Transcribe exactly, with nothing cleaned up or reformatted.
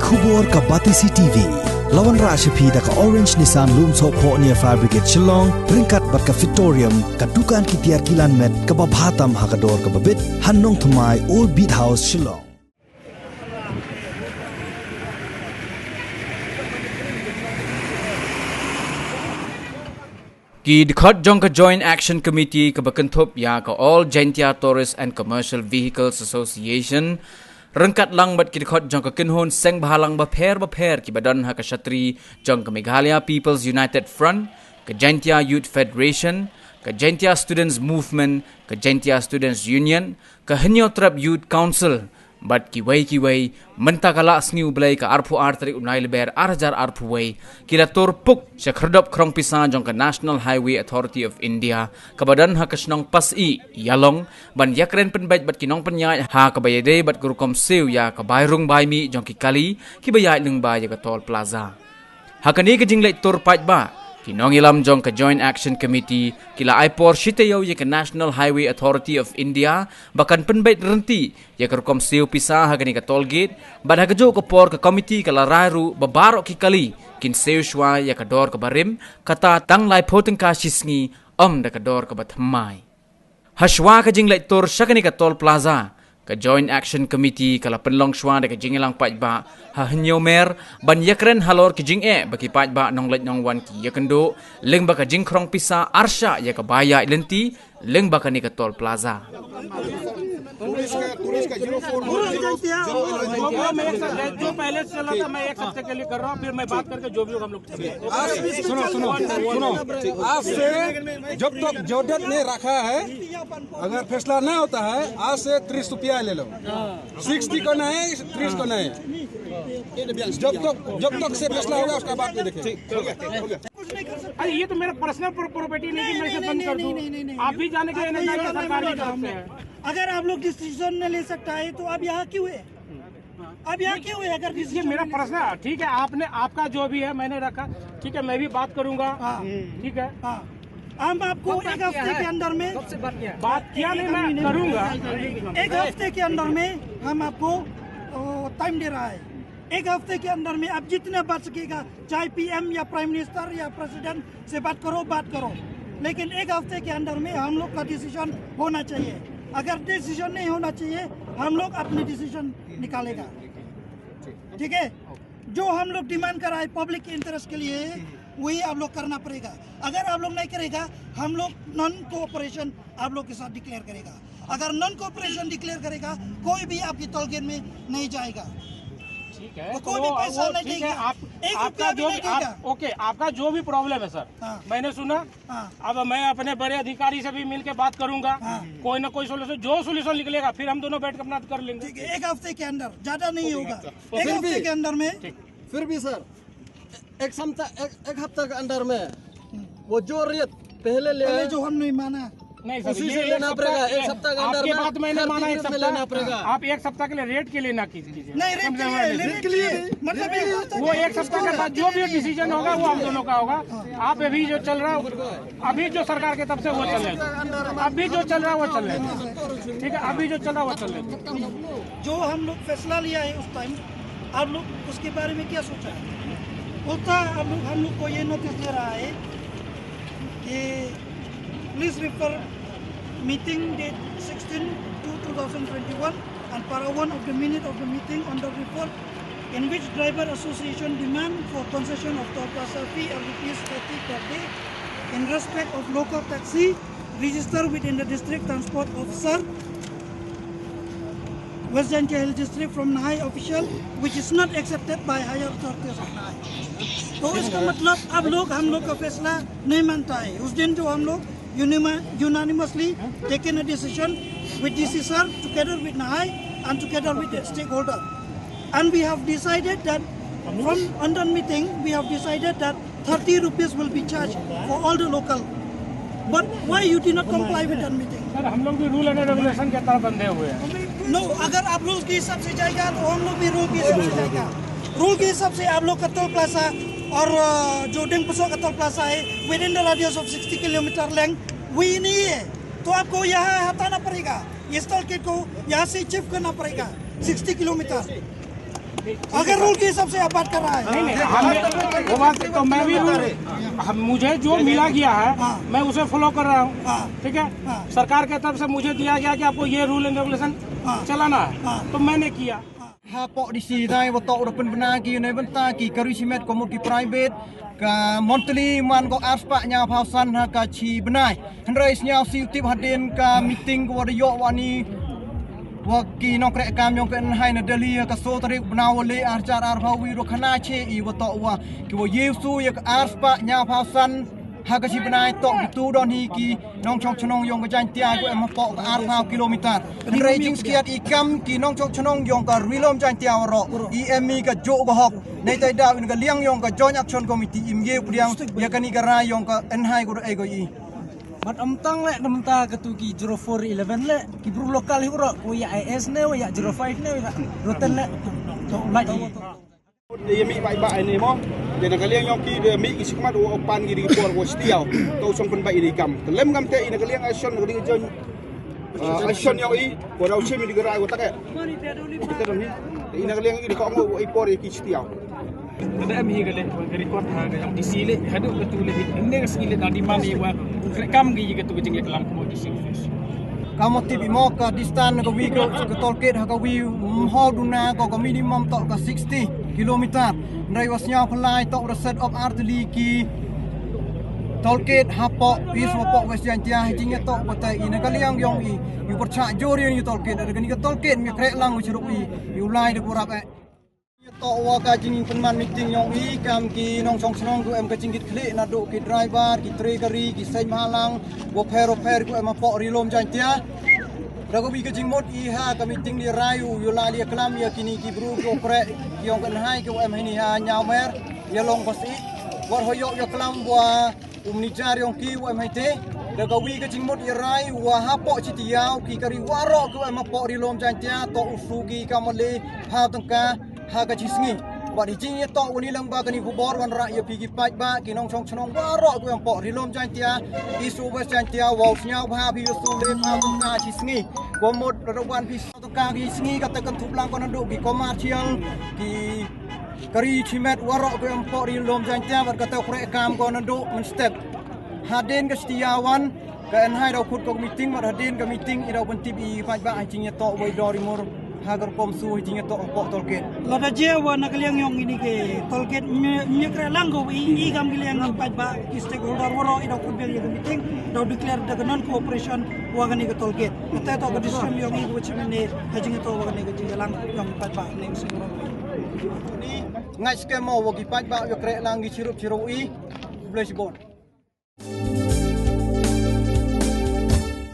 Khubor ka Batesi T V. La wanrah sha phi da ka Orange Nissan Lumsohphoh near Fire Brigade Shillong, ryngkat bad ka Fitorium, ka dukan ki tiar kilan met kaba bha tam ha ka dor kaba bit, ha Nongthymmai, Old Beat House, Shillong. Ki dkhot jong ka Joint Action Committee kaba kynthup ïa ka All Jaintia Tourist and Commercial Vehicles Association, ryngkat lang bad ki dkhot jong ka kynhun seng bhalang bapher bapher kiba don ha ka shatri jong ka Meghalaya People's United Front, ka Jaintia Youth Federation, ka Jaintia Students Movement, ka Jaintia Students Union, ka Hynñiewtrep Youth Council, bad kiwei kiwei, mynta ka la sngi U Blei ka arphew ar tarik u Naiwieng ar hajar arphew wei, ki la tur puk sha khyrdop khrong pisa jong ka National Highway Authority of India, kaba don ha ka shnong Pasih, Ïalong, ban ïakren pynbeit bad ki nongpynïaid ha kaba ïadei bad ka rukom siew ïa ka bai rung bai mih jong ki kali, kiba ïaid lyngba ïa ka Toll Plaza. Ha kane ka jingleit tur paidbah, ki nongïalam jong ka Joint Action Committee, ki la ai por shi taïew ïa ka National Highway Authority of India, ba kan pynbeit rynti ïa ka rukom siew pisa ha kane ka toll gate, bad ha kajuh ka por ka komiti ka la rai ruh ba baroh ki kali kin siew shuwa ïa ka dor kaba rim, kata tang laiphew tyngka shi sngi, ym da ka dor kaba thymmai. Ha shuwa ka jingleit tur sha kane ka Toll Plaza, ka Joint Action Committee ka la pynlong shuwa da ka jingïalang paidbah ha Hynñiewmer, ban ïakren halor ki jingeh ba ki paidbah nongleit nongwan ki ïakynduh lyngba ka jingkhrong pisa arshah ïa ka bai ïaid lynti lyngba kane ka Toll Plaza. पूरा हो जाए क्या? जो, जो मैं एक सप्ताह, जो पहले से चल रहा था, मैं एक हफ्ते के लिए कर रहा हूँ, फिर मैं बात करके जो भी होगा हम लोग आज, सुनो, सुनो, सुनो। आज से जब तक जो डेट नहीं रखा है, अगर फैसला ना होता है, आज से तीस रुपया ले लो। सिक्सटी को नहीं, तीस को नहीं। जब तक, जब तक से फैसला होगा, उसका बाद में देखेंगे। कुछ नहीं कर सकते। अरे, ये तो मेरा पर्सनल प्रॉपर्टी नहीं कि मैं इसे बंद कर दूं। आप भी जाने के आप नहीं, सरकार की तरफ से है। अगर आप लोग डिसीजन नहीं ले सकता है, तो आप यहाँ क्यों है? अब यहाँ क्यों है अगर ये डिसीजन मेरा नहीं ले पर्सनल, ठीक है, आपने, आपका जो भी है मैंने रखा, ठीक है, मैं भी बात करूंगा, हाँ। ठीक है। हाँ। हम आपको एक हफ्ते के अंदर में बात किया नहीं, मैं करूंगा। एक हफ्ते के अंदर में हम आपको, ओ, टाइम दे रहा है। एक हफ्ते के अंदर में आप जितना बात सकेगा, चाहे पीएम या प्राइम मिनिस्टर या प्रेसिडेंट से बात करो, बात करो, लेकिन एक हफ्ते के अंदर में हम लोग का डिसीजन होना चाहिए। अगर डिसीजन नहीं होना चाहिए, हम लोग अपने डिसीजन निकालेगा। ठीक है, जो हम लोग डिमांड कर रहा है पब्लिक इंटरेस्ट के लिए, वही आप लोग करना पड़ेगा। अगर आप लोग नहीं करेगा, हम लोग नॉन कोऑपरेशन आप लोग के साथ डिक्लेयर करेगा। अगर नॉन कोऑपरेशन डिक्लेयर करेगा, कोई भी आपकी टोल गेट में नहीं जाएगा। ठीक है, वो कोई तो भी वो, पैसा वो नहीं ठीक है, देगा। आप, एक आपका रुपया भी जो नहीं भी, आप, देगा। ओके, आपका जो भी प्रॉब्लम है सर, हाँ। मैंने सुना। हाँ। अब मैं अपने बड़े अधिकारी से भी मिलके बात करूंगा। हाँ। कोई ना कोई सोल्यूशन, जो सोल्यूशन निकलेगा, फिर हम दोनों बैठ के अपना कर लेंगे। ठीक है, एक हफ्ते के अंदर, ज्यादा नहीं होगा। एक फिर हफ्ते भी, के अंदर में। ठीक। फिर भी सर, एक सप्ताह, एक, एक हफ्ता के अंदर में वो जो रेट पहले ले पहले आए, जो हम नहीं माना। नहीं सर, उसी ये से एक लेना सप्ताह पड़ेगा, के, एक सप्ताह के अंदर आपके में बात मैंने हर माना, चीज एक में सप्ताह। लेना पड़ेगा। आप एक सप्ताह के लिए रेट के लिए ना कीजिए। नहीं, रेट के लिए, रेट के लिए, मतलब, ये वो एक सप्ताह के बाद जो भी डिसीजन होगा, वो हम दोनों का होगा। आप अभी जो चल रहा है, अभी जो सरकार की तरफ से वो चल रहा है, अभी जो चल रहा है, वो चल रहा है। ठीक है, अभी जो चल रहा है, वो चल रहा है। जो हम लोग फैसला लिया है उस टाइम, आप लोग उसके बारे में क्या सोचा है? उल्टा हम लोग, हम लोग को ये नोटिस दे रहा है कि please refer meeting date sixteen two two thousand twenty-one and para one of the minute of the meeting on the refer in which driver association demand for concession of toll plaza fee of rupees thirty per day in respect of local taxi registered within the district transport officer, West Jaintia Hills District from Nahai official, which is not accepted by higher authorities of Nahai. तो इसका मतलब आप लोग हम लोग का फैसला नहीं मानता है। उस दिन जो हम लोग unima-, unanimously taken a decision with D C sir together with Nahai and together with the stakeholder. And we have decided that from under meeting, we have decided that thirty rupees will be charged for all the local. But why you did not comply with that meeting? सर, हम लोग भी रूल एंड रेगुलेशन के तहत बंधे हुए हैं। No, अगर आप रूल के हिसाब से जाएगा तो हम लोग भी रूल के हिसाब से जाएगा। रूल के हिसाब से आप लोग का टोल प्लाजा और, अ, जो डिंगपुसो का टोल प्लाजा है, within the radius of sixty kilometer length, वही नहीं है, तो आपको यहाँ हटाना पड़ेगा। ये टोल गेट को यहाँ से शिफ्ट करना पड़ेगा sixty kilometer। अगर रूल के हिसाब से आप बात कर रहा है। नहीं, नहीं, हमने, वो बात तो मैं भी रूल, हम, मुझे जो मिला गया है, हाँ। मैं उसे फॉलो कर रहा हूँ। हाँ। ठीक है? हाँ। सरकार की तरफ से मुझे दिया गया कि आपको ये रूल एंड रेगुलेशन हाँ। चलाना है, हाँ। तो मैंने किया। Ha pok di si dai wa tok u da pynbna ki ne bynta ki kari shimet ka mut ki private ka monthly man ko ar spah hynñiaw phaw san ha ka chi bnai. Hynrei sñiaw si u tip hadien ka meeting ko wa da yoh wa ni wa ki nongkreh kam yong ka N H I na Delhi ha ka so tarik bnai wa le ar hajar ar phaw wi ro khana che i wa tok wa ki wa ye u su ya ka ar spah hynñiaw phaw san ha ka chi bnai tok ki tu don hi ki nongchong chnong yong ka Jaintia ko em ha pok ka ar phaw kilometer. Hynrei jingskiat i kam ki nongchong chnong yong ka Ri Lum Jaintia waroh i em i ka jok ka hok. Nei tai daw in ka liang yong ka Joint Action Committee im ye u pdiang ya ka ni ka rai yong ka N H I ko da ei ko i. Mat am tang le namta ka tu ki zero four eleven le ki bru local hi waroh ko ya I S ne ya zero five ne ya roten le. To lai. Ye mi bai bai ne mo. De na ka liang yong ki de mi ki sikmat wa pan ki di por wa stiaw. To song pen bai di kam. Lem kam te i na ka liang action na ka liang jon. Ah, action yong i ko daw chim di gerai wa tak e. Kita dong ni. I na ka liang i de ko ngo i por ye ki stiaw. Kada em hi ka le ka record ha ka yong D C le hadu ka tu le hi. Inde ka ski le na di man i wa kre kam ki ka tu ka jing le kalam ko D C office. Ka mo tip i mo ka distance ka wi ka, ka toll gate ha ka wi mho duna ko ka minimum to ka sixty kilometer. Ndai wa sñiaw phalai to da set up artylli ki toll gate ha pok East wa pok West Jaintia ha jing ya to wa tai i na ka liang yong i. Yu percha jor yong i toll gate da ka ni ka toll gate mi krek lang u chiruk i. Yu lai da ku rap e. Yu to wa ka jingpynman meeting yong i kam ki nongchong chnong ko em ka jingkit khlieh naduh ki driver ki tre kari ki seng malang wa pher wa pher ko em ha pok Ri Lum Jaintia. Da ka wi ka jingmut i ha ka meeting li rai u yu la li klam ya kini ki bru ko krek yong ka N H I ko em ha ni ha Ñiawmer ya long bas i. War hoyok ya klam wa u manager yong ki wa em ha i te. Da ka wi ka jingmut ya rai wa ha pok Chitiaw ki kari waroh ko em ha pok Ri Lum Jaintia to u su ki ka male ha tangka ha ka chi sngi. Wat hi jing ya to wa ni lang ba ka ni bubor wan ra ya pi ki paid ba ki nongchong chnong waroh ko em pok Ri Lum Jaintia. I su West Jaintia wa u sñiaw ba ha pi u su le ha tangka chi sngi. Ko mut da wan pi tangka ki sngi ka te kan thup lang ko naduh ki commercial ki kari chimet waroh ko em pok Ri Lum Jaintia wat ka te krek kam ko naduh mynstep. Hadien ka Chitiaw wan ka N H I daw khut ko meeting wat hadien ka meeting i daw pyntip i paid ba ha jing ya to wa i dor i mur ha ka rukom su ha jing ya to pok toll gate. Lada je wa na ka liang yong ini ke toll gate mi mi kre lang ko i i kam ka liang paid ba ki stakeholder waroh i daw khut bel ya ka meeting daw declare da ka non cooperation wa ka ni ka toll gate. Kata to ka decision yong i ko chim ne ha jing ya to wa ka ni ka jing ya lang yong paid ba ne si waroh. Ni ngai skemo wa ki paid ba ya krek lang ki chirup chirup i. Bless bon.